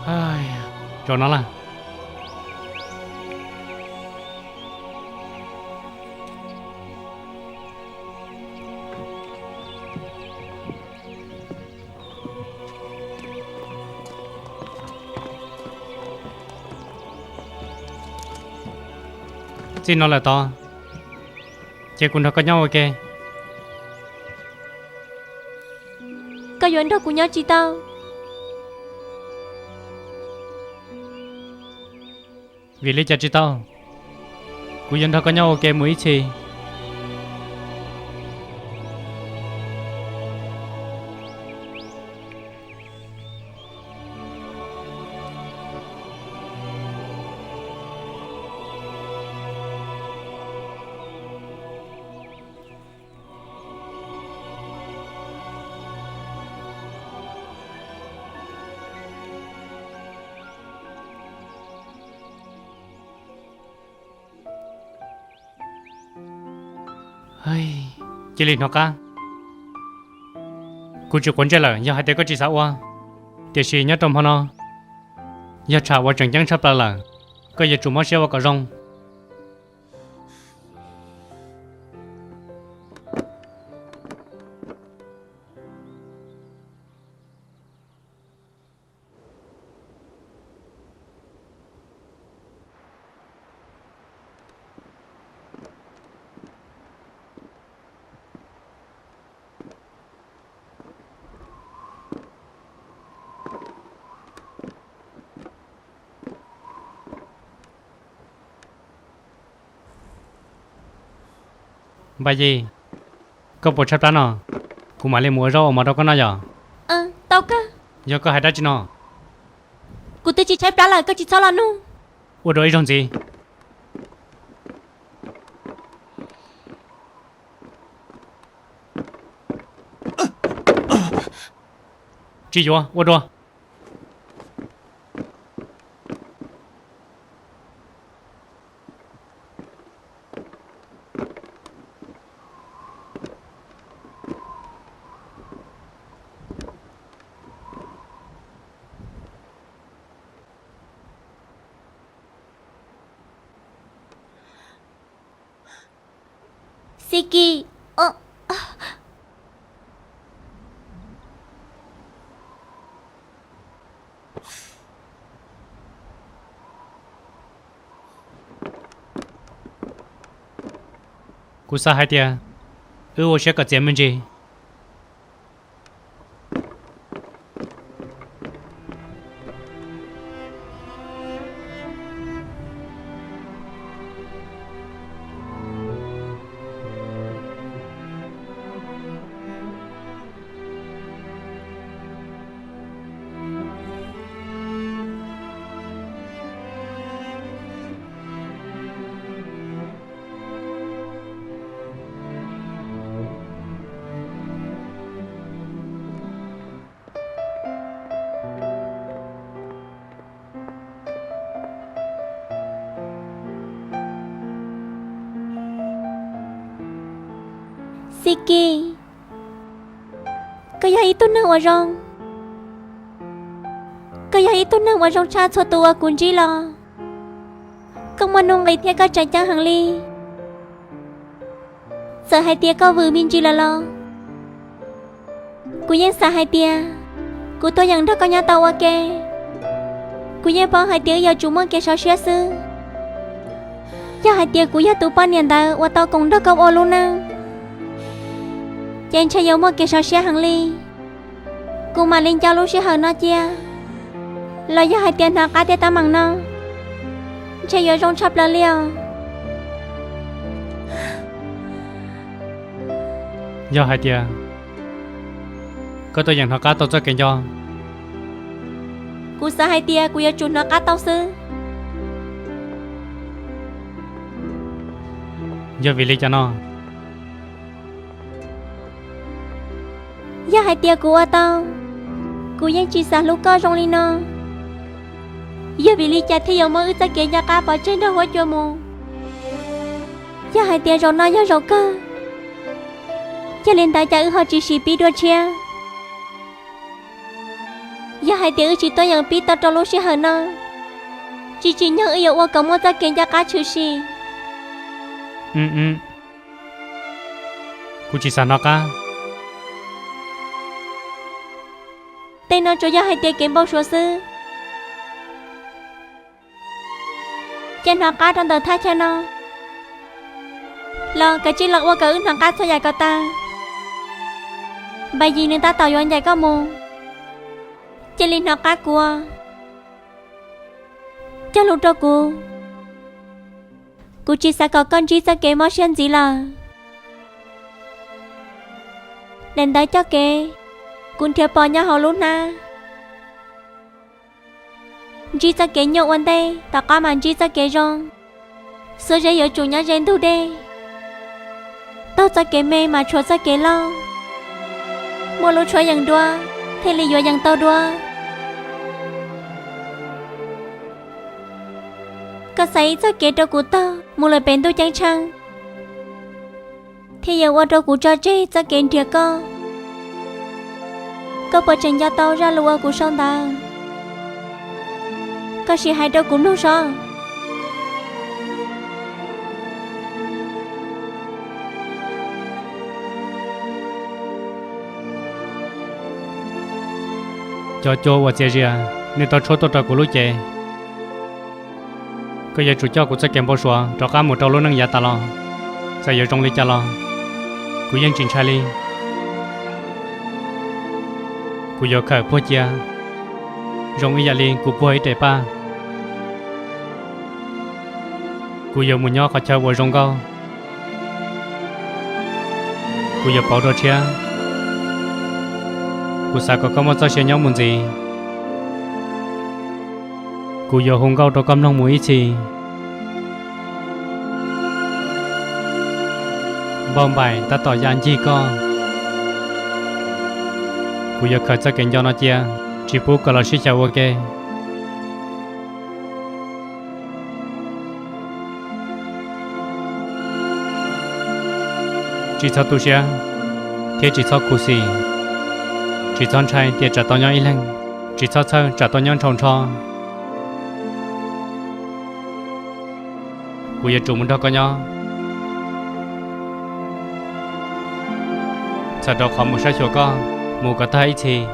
Zaum no lawm. Txij no lawm tod, ces kuv nrog koj nyob ua ke. Koj yuav nrog kuv nyob tsis tau? Vim li cas tsis tau? Kuv yuav nrog koj nyob ua ke mus ib txhis. Cia li hnov qab. Kuv tsis quav ntsej lawm yog hais tias koj tsis xav ua, tiam sis nyob rau hmo no yog tsam uas tseem ceeb tshaj plaws lawm, koj yuav tsum mob siab ua kom zoo. Npaj Yis, koj puas tshaib plab no? Kuv mam li mus ua zaub ua mov rau koj noj yom. Tau kawg. Yog koj hais dab tsi no? Kuv twb tsis tshaib plab lawm, koj tsis txhob los nug. Ua dua ib zaug ntxiv. Tsis yuav, ua dua. Xib Kis, kuv xav hais tias wb ua siab kom txias me ntsis. Xib Kis, koj yog ib tug neeg uas zoo. Koj yog ib tug neeg uas zoo tshaj txhua tus uas kuv ntsib los. Koj muaj nuj nqis thiab koj tseem ceeb heev li. Txawm hais tias koj vwm me ntsis lawm los kuv yeej xav hais tias kuv tuaj yeem nrog koj nyob tau ua ke. Kuv yeej paub hais tias wb yuav tsum muaj kev sov siab xwb. Yog hais tias kuv yog tus poj niam ntawd uas tau koom nrog koj ua lub neej, ces ntshe yuav muaj kev sov siab heev li. Kuv mam li nco lub sij hawm no cia, los yog hais tias hnov qab tej teeb meem no, ntshe yuav zoo tshaj plaws li os. Yog hais tias koj tuaj yeem hnov qab tau txoj kev nco, kuv xav hais tias kuv yuav tsum hnov qab tau xwb. Yog vim li cas no? Yog hais tias kuv ua tau, kuv yeej tsis xav hlub koj zoo li no. Yog vim li cas thiaj yuav muab wb txoj kev nco qab pov tseg nrog huab cua mus? Yog hais tias zaum no yog zaum kawg, yog li ntawd cas wb ho tsis sim pib dua tshiab? Yog hais tias wb tsis tuaj yeem pib tau rau lub sij hawm no, tsis tsim nyog wb yuav ua kom muaj txoj kev nco qab tshwm sim. Kuv tsis xav hnov qab. Tej no tsuas yog hais tias kev npau suav xwb. Cia hnov qab rau ntawm thaj chaw no los kav tsij los ua kom wb hnov qab txhua yam kom tag. Npa Yis nws tab tom yuav ncaim koj mus, cia li hnov qab kuv. Cog lus rau kuv, kuv tsis xav kom koj ntsib txoj kev mob siab ntxiv lawm. Daim ntawv coj kev, kuv nrhiav pom nyob hauv lub hnab. Ntsib txoj kev nyuaj ua ntej, tom qab mas ntsib txoj kev zoo. Xuab zeb yuav tsum nyob ze ntug dej, taug txoj kev me mas tshuav txoj kev loj. Muaj lub tshuab yeem duab, thiaj li yuav yeem tau dua. Koj xa ib txoj kev rau kuv taug mus lawm pem ntuj ceeb tsheej, thiaj yuav ua rau kuv tso tseg txoj kev nrhiav koj. Koj puas tseem nco tau zaj lus uas kuv sau ntawd? Koj sim hais rau kuv mloog seb. Cov cua uas txias zias, nej tau tshuab tuaj rau kuv lub cev. Koj yuav tsum coj kuv txoj kev npau suav rov qab mus rau lub neej yav tas los. Txawm yuav zoo li cas los, kuv yeej tsis ntshai li. Kuv yuav khawm puag cia, zoo ib yam li kuv puag ib rev paj. Kuv yuav mus nyob qhov chaw uas zoo nkauj. Kuv yuav pauv dua tshiab. Kuv xav kom koj muaj txoj sia nyob mus ntxiv. Kuv yuav hu nkauj rau koj mloog mus ib txhis. Npauj Npaim tab tom ya ncig koj. Kuv yuav khawm txoj kev nco no cia, tsis pub koj los sib xyaw ua ke. Tsis txhob tu siab, thiab tsis txhob khuv xim. Tsis txhob ntshai tias tsam tau nyob ib leeg, tsis txhob txhawj tsam tau nyob nrhau nrho. Kuv yuav tsum mus nrog koj nyob, txhawm rau qhov mus saib xyuas koj mus kom tag ib txhis.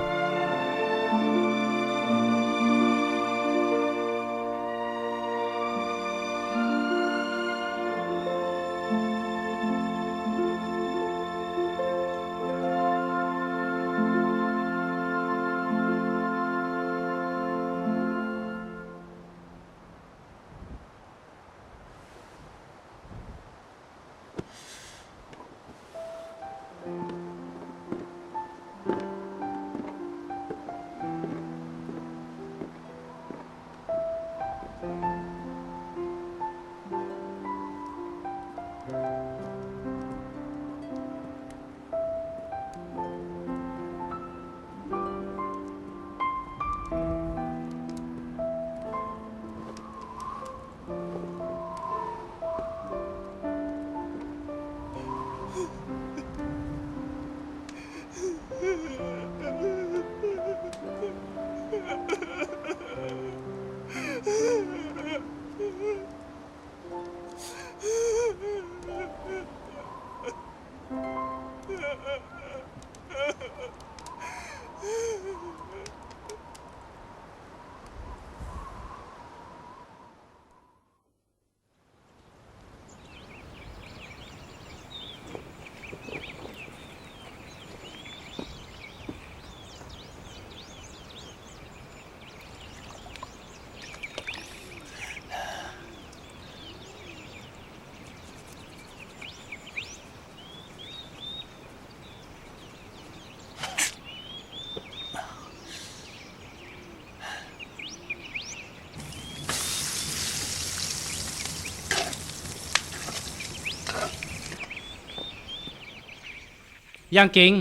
Yaj Kim,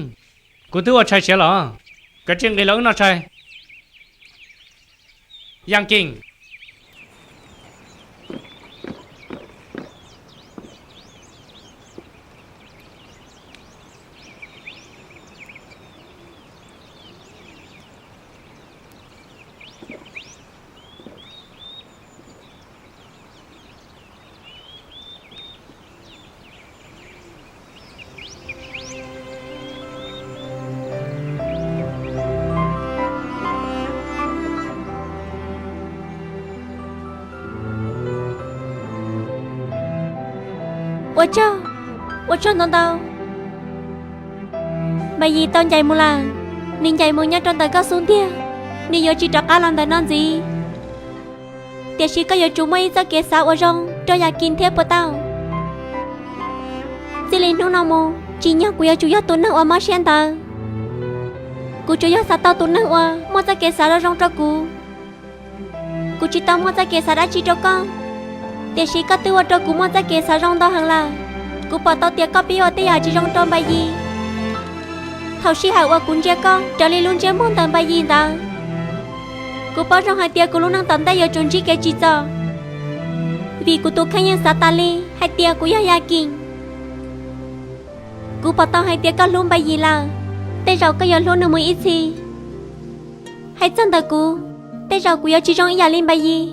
kuv twb ua tshais siav los, koj tsis nqis los wb noj tshais. Yaj Kim. Ua tsaug, ua tsaug ntau ntau. Npais Yis tau ncaim mus lawm, nws ncaim mus nyob rau ntawm koj xub ntiag, nws yuav tsis rov qab los ntawm no ntxiv. Tiam sis koj yuav tsum muaj ib txoj kev xav uas zoo rau Yas Kis thiab puas tau? Txij li hnub no mus tsim nyog kuv yuav tsum yog tus neeg uas mob siab ntawd. Kuv tsuas yog xav tau tus neeg uas muaj txoj kev xav zoo zoo rau kuv. Kuv tsis tau muaj txoj kev xav dab tsi rau koj, tiam sis koj twb ua rau kuv muaj txoj kev xav zoo ntau heev lawm. Kuv pom tau tias koj pib ua tej yam tsis zoo rau Npais Yis. Thaum sij hawm uas kuv ntsia koj raws li lub ntsiab muag ntawm Npais Yis ntawd, kuv paub zoo hais tias kuv lub neej tom ntej yuav tsum ntsib kev tsim txom, vim kuv tus kheej yeej xav tas li hais tias kuv yog Yas Kis. Kuv pom tau hais tias koj hlub Npais Yis lawm, tej zaum koj yuav hlub nws mus ib txhis. Hais txog ntawm kuv, tej zaum kuv yuav tsis zoo ib yam li Npais Yis,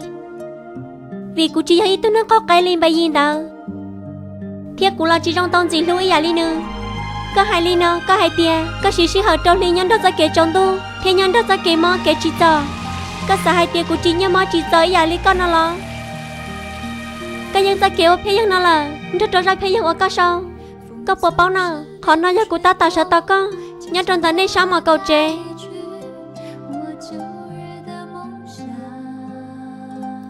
vim kuv tsis yog ib tug neeg qaug qe li Npais Yis ntawd, thiab kuv los tsis zoo tau ntxim hlub ib yam li nws. Koj hais li no, koj hais tias koj siv sij hawm rau hli nyob nrog txoj kev tsaus ntuj thiab nyob nrog txoj kev mob kev tsim txom. Koj xav hais tias kuv tsis nyiaj mob tsim txom ib yam li koj no los? Koj yeej txoj kev ua phiaj yeeg no lawm, nrog rau zaj phiaj yeeg uas koj sau. Koj puas paub na, qhov no yog kuv tab tom sawv tos koj nyob rau ntawm nej sab mos kaum tsev.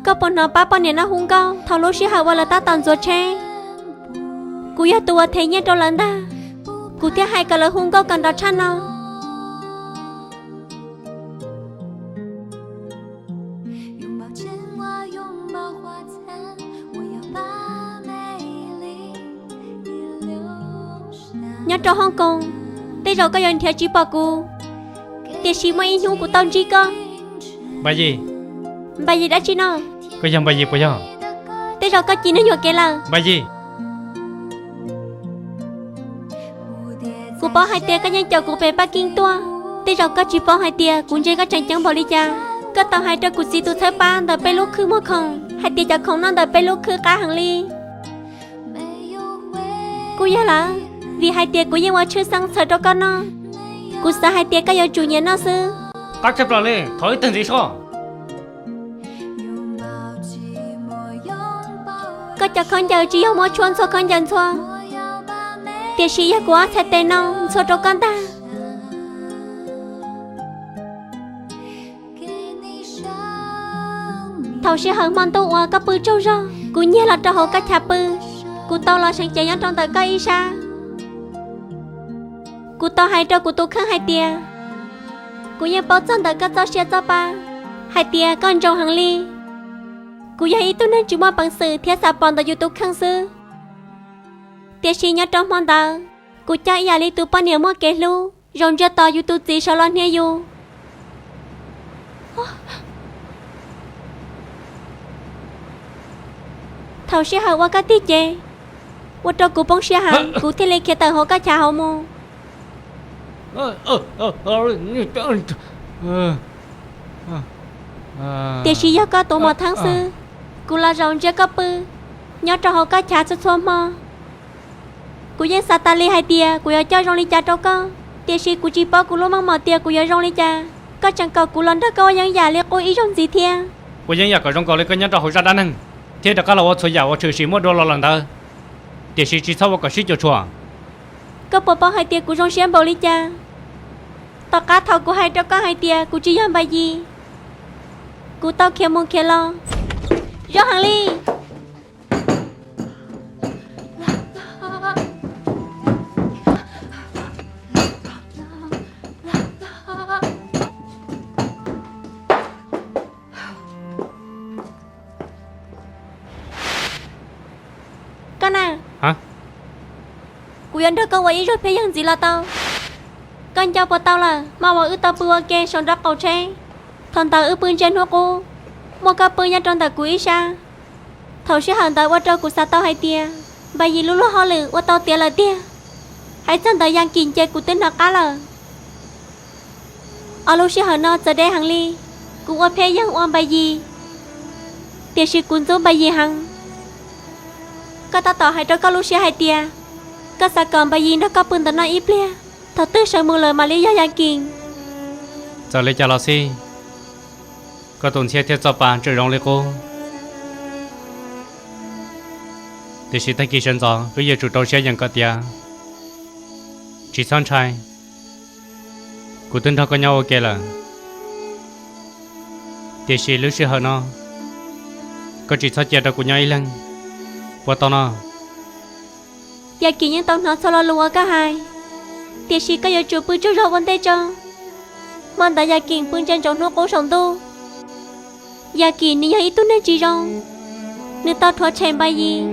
Koj puas hnov pab poj niam no hu nkauj thaum lub sij hawm uas lawv tab tom ntxuav tsheb? Kuv yog tus uas them nyiaj rau lawv ntag, kuv thiaj hais kom lawv hu nkauj kom nrov tshaj no. Nyob rau Hong Kong, tej zaum koj yuav nrhiav tsis pom kuv, tiam sis muaj ib hnub kuv tau ntsib koj. Npais Yis. Npais Yis dab tsi no? Koj yog Npais Yis puas yog? Tej zaum koj cim neeg yuam kev lawm. Npais Yis. Kuv paub hais tias koj yeej caum kuv pem Pab Keeb tuaj, tej zaum koj tsis paub hais tias kuv ntsia koj tseem ceeb npaum li cas. Koj tau hais rau kuv txiv tus txhawb pab ntawm peb lub khw muag khoom hais tias cov khoom noj ntawm peb lub khw qab heev li. Kuj yog lawm, vim hais tias kuv yeej ua tshwj xeeb txhawm rau koj noj. Kuv xav hais tias koj yuav tsum nyiam noj xwb. Qab tshaj plaws li, thov ib teg ntxiv soj. Koj cov khaub ncaws tsis yog muab tshuab ntxhua khaub ncaws ntxhua, tiam sis yog kuv ob txhais tes no ntxhua rau koj ntag. Thaum sij hawm hmo ntuj uas koj pw tsaug zog, kuv nyiag los rau hauv koj chav pw, kuv tau los seev cev nyob rau ntawm koj ib sab. Kuv tau hais rau kuv tus kheej hais tias, kuv yeej paub txog ntawm koj txoj sia txoj pa hais tias koj ntsoov heev li. Kuv yog ib tug neeg tsis muaj peev xwm thiab xav pom ntawm yus tus kheej xwb, tiam sis nyob rau hmo ntawd, kuv coj ib yam li tus poj niam muaj kev hlub, zaum ntsia tos yus tus txiv sawv los hnia yus. Thaum sij hawm ua koj tig ces, ua rau kuv poob siab heev, kuv thiaj li khiav tawm hauv koj chav hauv mus. Tiam sis yog koj tus mos theeb xwb, kuv los zaum ntsia koj pw nyob rau hauv koj chav txhua txhua hmo. Kuv yeej xav tas li hais tias kuv yuav coj zoo li cas rau koj, tiam sis kuv tsis paub kuv lub meej mom tias kuv yuav zoo li cas. Koj tseem kom kuv los nrog koj ua yeeb yam li qub ib zaug ntxiv thiab. Ua yeeb yam kom zoo nkaus li koj nyob rau hauv zaj dab neeg, thiab rov qab los ua txhua yam uas tshwm sim muaj dua los lawm ntawd, tiam sis tsis txhob ua kom sib cuam tshuam. Koj puas paub hais tias kuv zoo siab npaum li cas? Tom qab thaum kuv hais rau koj hais tias kuv tsis yog Npais Yis, kuv tau khiav mus khiav los zoo heev li. Koj na, kuv yuav nrog koj ua ib zaug phiaj yeeg ntxiv los tau. Koj nco puas tau lawm, hmo uas wb tau pw ua ke saum nraub qaum tsheb, thaum ntawd wb pw ntsia hnub qub, muaj koj pw nyob rau ntawm kuv ib sab. Thaum sij hawm ntawd ua rau kuv xav tau hais tias Npais Yis lub luag hauj lwm ua tau tiav lawm tiag. Hais txog ntawm Yas Kis ces kuv twb hnov qab lawm. Ob lub sij hawm no txawv deb heev li, kuv ua phiaj yeeg ua Npais Yis, tiam sis kuv ntxub Npais Yis heev. Koj tab tom hais rau koj lub siab hais tias koj xav kom Npais Yis nrog koj pw ntawm no ib pliag, thaum twg sawv mus lawm mam li yog Yas Kis. Txawm li cas los xij, koj tus ntxhiab thiab txoj pa tseem zoo li qub. Tiam sis tag kis sawv ntxov wb yuav tsum rau siab yeem kom tiav. Tsis txhob ntshai, kuv twb nrog koj nyob ua ke lawm. Tiam sis lub sij hawm no, koj tsis txhob cia rau kuv nyob ib leeg, puas tau no? Yaj Kim yeej tau hnov txhua lo lus uas koj hais, tiam sis koj yuav tsum pw tsaug zog ua ntej tso. Hmo ntawd Yaj Kim pw ntsia ntsoov hnub qub saum ntuj. Yaj Kim nws yog ib tug neeg tsis zoo, nws tau rhuav tshem Npa Yis.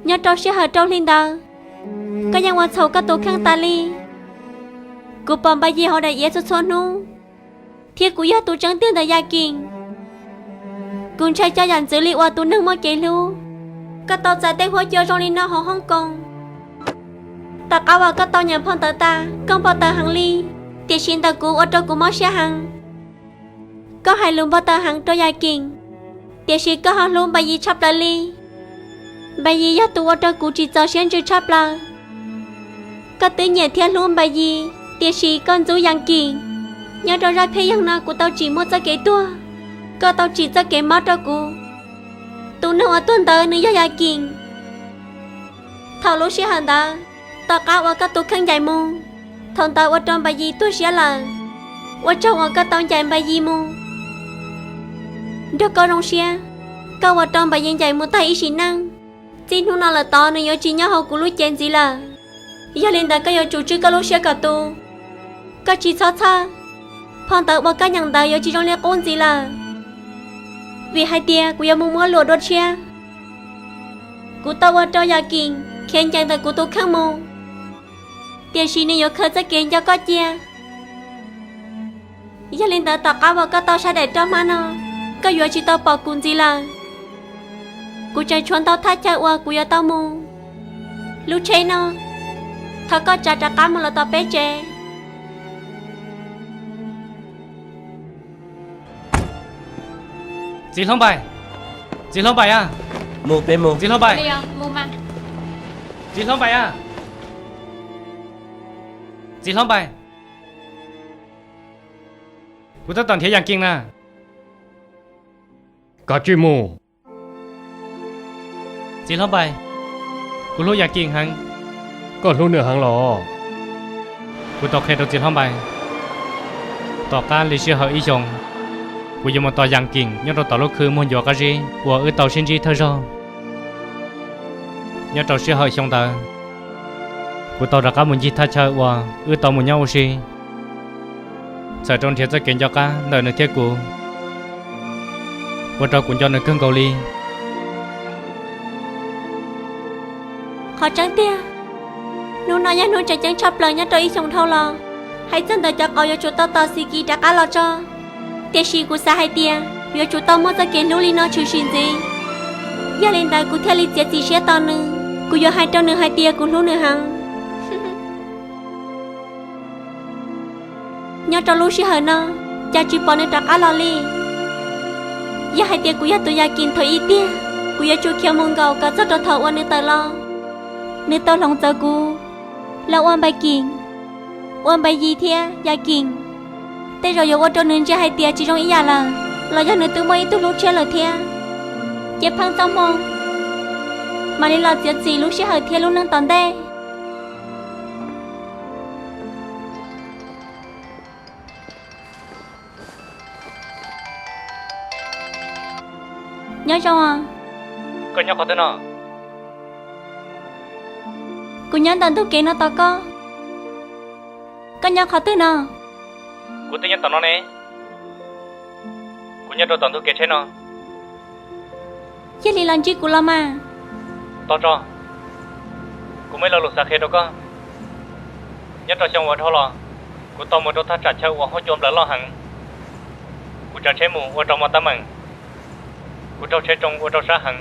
Nyob rau sij hawm rau hli ntawd, koj yeej ua txhaum koj tus kheej tas li. Kuv pom Npa Yis hauv daim iav txhua txhua hnub, thiab kuv yog tus tseeb tiag ntawm Yaj Kim. Kuv ntshai cov yam ntxwv li uas tus neeg muaj kev hlub. Koj tau txais tej huab cua zoo li no hauv Hong Kong. Tom qab uas koj tau nyeem phau ntawv tas, koj npau taws heev li, tiam sis ntawm kuv ua rau kuv mob siab heev. Koj hais lus npau taws heev rau Yaj Kim, tiam sis koj ho hlub Npa Yis tshaj plaws li. Npa Yis yog tus ua rau kuv tsis txaus siab ntsws tshaj plaws. Koj twb nyiam thiab hlub Npa Yis, tiam sis koj ntxub Yaj Kim. Nyob rau zaj phiaj yeeg no kuv tau tsim muaj txoj kev tuag, koj tau tsim txoj kev mob rau kuv. Tus neeg uas tuag ntawd nws yog Yaj Kim. Thaum lub sij hawm ntawd, tom qab uas koj tus kheej ncaim mus, thaum ntawd ua rau Npa Yis tuag siab lawm. Ua tsaug uas koj tau ncaim Npa Yis mus. Nrog koj zoo siab, koj ua rau Npa Yis ncaim mus tag ib sim neej. Txij hnub no lawm tod nws yuav tsis nyob hauv kuv lub cev ntxiv lawm. Yog li ntawd koj yuav tsum tswj koj lub siab kom tu. Koj tsis txhob txhawj, phau ntawv uas koj nyeem ntawd yuav tsis zoo li qub ntxiv lawm, vim hais tias kuv yuav mus muab luam dua tshiab. Kuv tau ua rau Yaj Kim khiav ncaim ntawm kuv tus kheej mus, tiam sis nws yuav khaws txoj kev nco koj cia. Yog li ntawd tom qab uas koj tau sab daim roj hmab no, koj yuav tsis tau pom kuv ntxiv lawm. Kuv tseem tshuav ntau thaj chaw uas kuv yuav tau mus. Lub tsheb no, thov koj tsav rov qab mus lawm tom peb tsev. Txiv hlob Npaim, txiv hlob Npaim a, txiv hlob Npaim, txiv hlob Npaim a, txiv hlob Npaim, kuv tab tom nrhiav Yaj Kim na. Koj tsis mus. Txiv hlob Npaim, kuv hlub Yaj Kim heev. Koj hlub nws heev los? Kuv tau qhia rau txiv hlob Npaim, tom qab li sij hawm ib xyoos, kuv yuav mus tos Yaj Kim nyob rau tom lub khw muag ncuav qab zib uas wb tau sib ntsib thawj zaug. Nyob rau sij hawm xyoo ntawd, kuv tau rov qab mus ncig thaj chaw uas wb tau mus nyob ua si, txawm rau nrhiav txoj kev nco qab ntawm nws thiab kuv, ua rau kuv nco nws kawg nkaus li. Qhov tseeb tiag, hnub no yog hnub tseem ceeb tshaj plaws nyob rau ib xyoos dhau los. Hais txog ntawm cov qauv yuav tsum tau tos Xis Kis rov qab los tso, tiam sis kuv xav hais tias yuav tsum tau muaj txoj kev hlub li no tshwm sim ntxiv. Yog li ntawd kuv thiaj li txiav txim siab tos nws. Kuv yuav hais rau nws hais tias kuv hlub nws heev. Nyob rau lub sij hawm no, cas tsis pom nws rov qab los li. Yog hais tias kuv yog tus Yaj Kim thaum ib tiag, kuv yuav tsum khiav mus nkaum kom txog rau thaum uas nws tawm los. Nws tau hloov txawv kuv los ua Npaim Kim, ua Npaim Yis thiab Yaj Kim. Tej zaum yuav ua rau nws ntsia hais tias tsis zoo ib yam lawm, los yog nws twb muaj ib tug hlub tshiab lawm thiab. Cia pheej txoj hmoo, mam li los txiav txim lub sij hawm thiab lub neej tom ntej. Nyob zoo os. Koj nyob qhov twg no? Kuv nyob ntawm ntug kev no tos koj. Koj nyob qhov twg no? Kuv twb nyob tom no ne. Kuv nyob rau tom ntug kev tsheb no. Cia li los ntsib kuv los mas. Tos tso, kuv muaj ib lo lus xav qhia rau koj. Nyob rau xyoo uas dhau los, kuv tau mus rau thaj tsam chaw uas huab cua nplawm loj heev. Kuv tsav tsheb mus ua rau mob tab meem, kuv raug tsheb tsoo ua rau sab heev.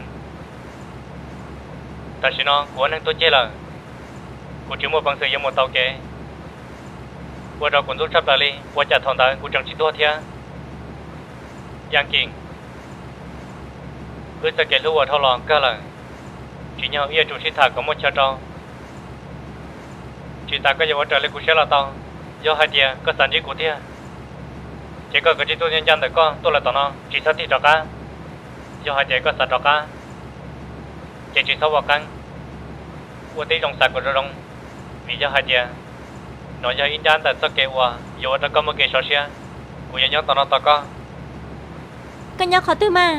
Tam sim no kuv ua neeg tuag ceg lawm, kuv tsis muaj peev xwm yuav mus taus kev, ua rau kuv ntxub tshaj plaws li. Ua cas thaum ntawd kuv tseem tsis tuag thiab? Yaj Kim, wb txoj kev hlub uas dhau los kawg lawm, tsim nyog wb yuav tsum sib tham kom muaj chaw rau. Tsis tas koj yuav ua raws li kuv siab los tau. Yog hais tias koj xav ntsib kuv tiag, ces koj kav tsij tuaj ncaj ncaj ntawm koj tuaj lawm tom no, tsis txhob tig rov qab. Yog hais tias koj xav rov qab, ces tsis txhob ua qeeb, ua tib zoo xav kom zoo zoo, vim yog hais tias no yog ib nrab ntawm txoj kev uas yuav ua rau koj muaj kev sov siab. Kuv yuav nyob tos no tos koj. Koj nyob qhov twg mas?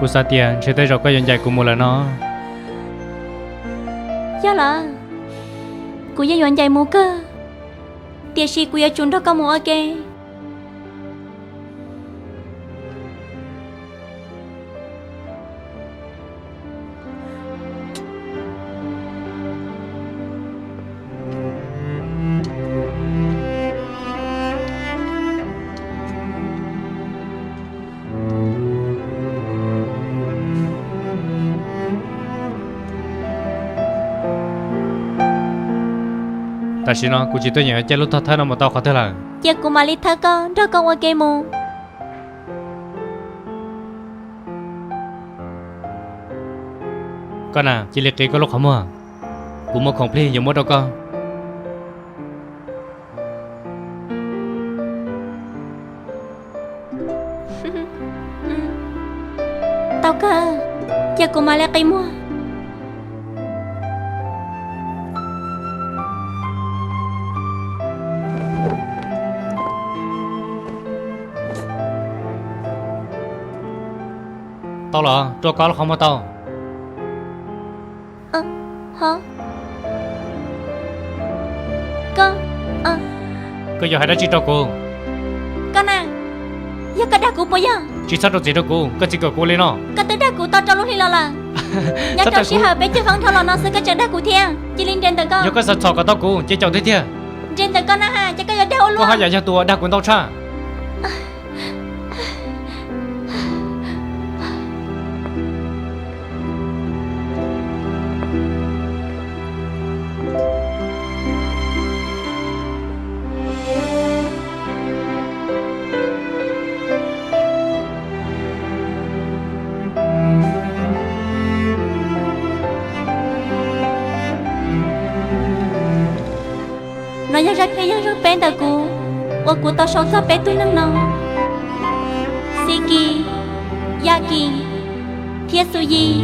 Kuv xav tias ntshe tej zaum koj yuav ncaim kuv mus lawm no. Yog lawm, kuv yeej yuav ncaim mus kawg, tiam sis kuv yuav tsum nrog koj mus ua ke. Tam sim no kuv tsis tuaj nyeem caij lub tog thawb no mus tau qhov twg lawm. Cia kuv mam li thawb koj nrog koj ua ke mus. Koj na, cia li qiv koj lub qhov muag, kuv muaj khoom plig yuav muab rau koj. Tau kawg, cia kuv mam li qiv muag. Tau los, rua koj lub qhov muag tau. Koj yuav hais dab tsi rau kuv? Koj na, yog koj dag kuv puas yog? Tsis txhob rau txim rau kuv, koj tsis kom kuv li no. Koj twb dag kuv tau rau lub hli los lawm. Nyob rau sij hawm peb caug feeb dhau los no xwb koj tseem dag kuv thiab, cia li nres ntawm koj. Yog koj xav txhom kom tau kuv ces caum tiag tiag. Nres ntawm koj na has, ces koj yuav dag ua luaj. Koj haj yam yog tus uas dag kuv ntau tshaj. No yog zaj phiaj yog zaj peb ntawm kuv uas kuv tau sau txog peb tug neeg no, Xi Kis, Yaj Kis thiab Xu Yis.